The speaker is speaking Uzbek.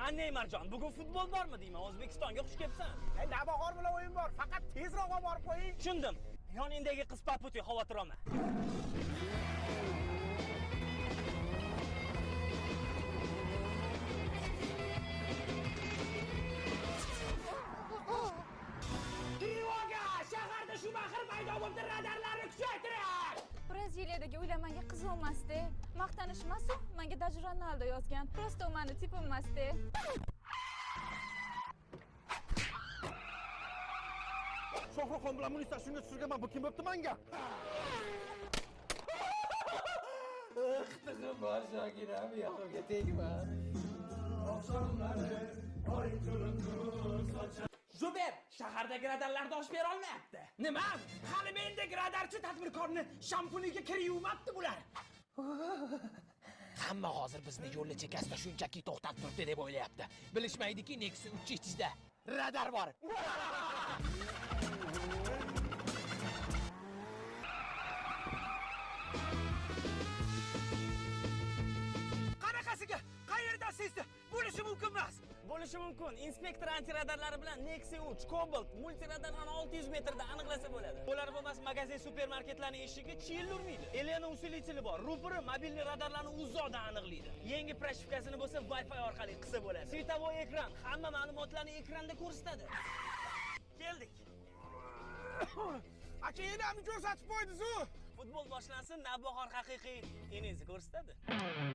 Ha, Neymarjon, bugun futbol bormi deyman, O'zbekistonga xush kelibsan. Navbahor bilan o'yin bor, faqat tezroq olib borib qo'ying. Tushundim. Yoningdagi qiz paputi, xavotir olma. Trevoga! Shaharda Shumaxer paydo bo'ldi, radarlarni kuchaytirish! Braziliyadagi uylar menga qiziq emasdi. Maqtanish emas-u, menga даже Ronaldo yozgan. Просто u meni tipim emasdi. Shohruxxon bilan Munisa shunga tushirganman, bu kim bo'pti menga? Ixtig'im bor Shokiram, yoqimga tegma. Zuber, shahardagi radarlarni osh bera olmayapti. Nima? Hali mendek radarchi tadbirkorni shampuniga kir yuvmabdi bular. Hamma hozir bizni yo'lni chekkasida shunchaki to'xtab turibdi deb o'ylayapti. Bilishmaydiki, Nexia 3 ichida radar bor. Qanaqasiga? Qayerda sezdi? Bo'lishi mumkin emas. Bo'lishi mumkin. Inspektor antiradarlari bilan Nexia 3 Cobalt multiradarlarni 600 metrda aniqlasa bo'ladi. Bo'lar bo'lmas magazin supermarketlarning eshigi chill urmaydi. Elena usiliteli bor. Ruperi mobilni radarlarni uzoqdan aniqlaydi. Yangi proshivkasini bo'lsa Wi-Fi orqali qilsa bo'ladi. Svetavoy ekran hamma ma'lumotlarni ekranda ko'rsatadi. Keldik. Aka, enamni ko'rsatib qo'ydingiz-u. Futbol boshlansin, Navbahor haqiqiy eningizni ko'rsatadi.